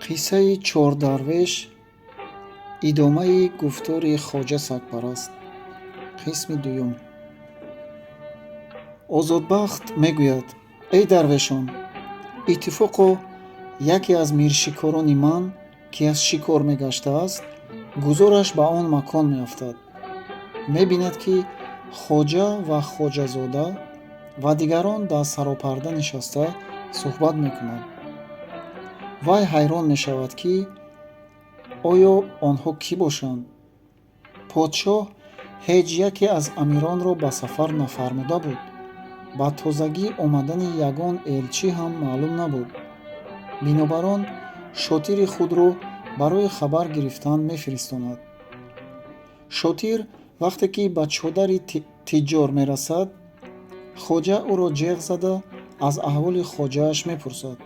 Қиссаи чордарвеш, идомаи гуфтори Хоҷа Сагпараст, қисми дуюм. Озодбахт мегӯяд: «Эй дарвешон, иттифоқо яке аз миршикорони ман, ки аз шикор мегаштааст, гузораш ба он макон меафтад. Мебинад, ки хоҷа ва хоҷазода ва дигарон дар саропарда нишаста суҳбат мекунанд. Вай ҳайрон мешавад, ки оё онҳо кӣ бошанд? Подшоҳ ҳеҷ яке аз амиронро ба сафар нафармуда буд. Ба тозагӣ омадани ягон элчӣ ҳам маълум набуд. Бинобар он шотири худро барои хабар гирифтан мефиристонад. Шотир вақте ки ба чодари тиҷҷор мерасад, хоҷа ӯро ҷеғ зада, аз аҳволи хоҷааш мепурсад.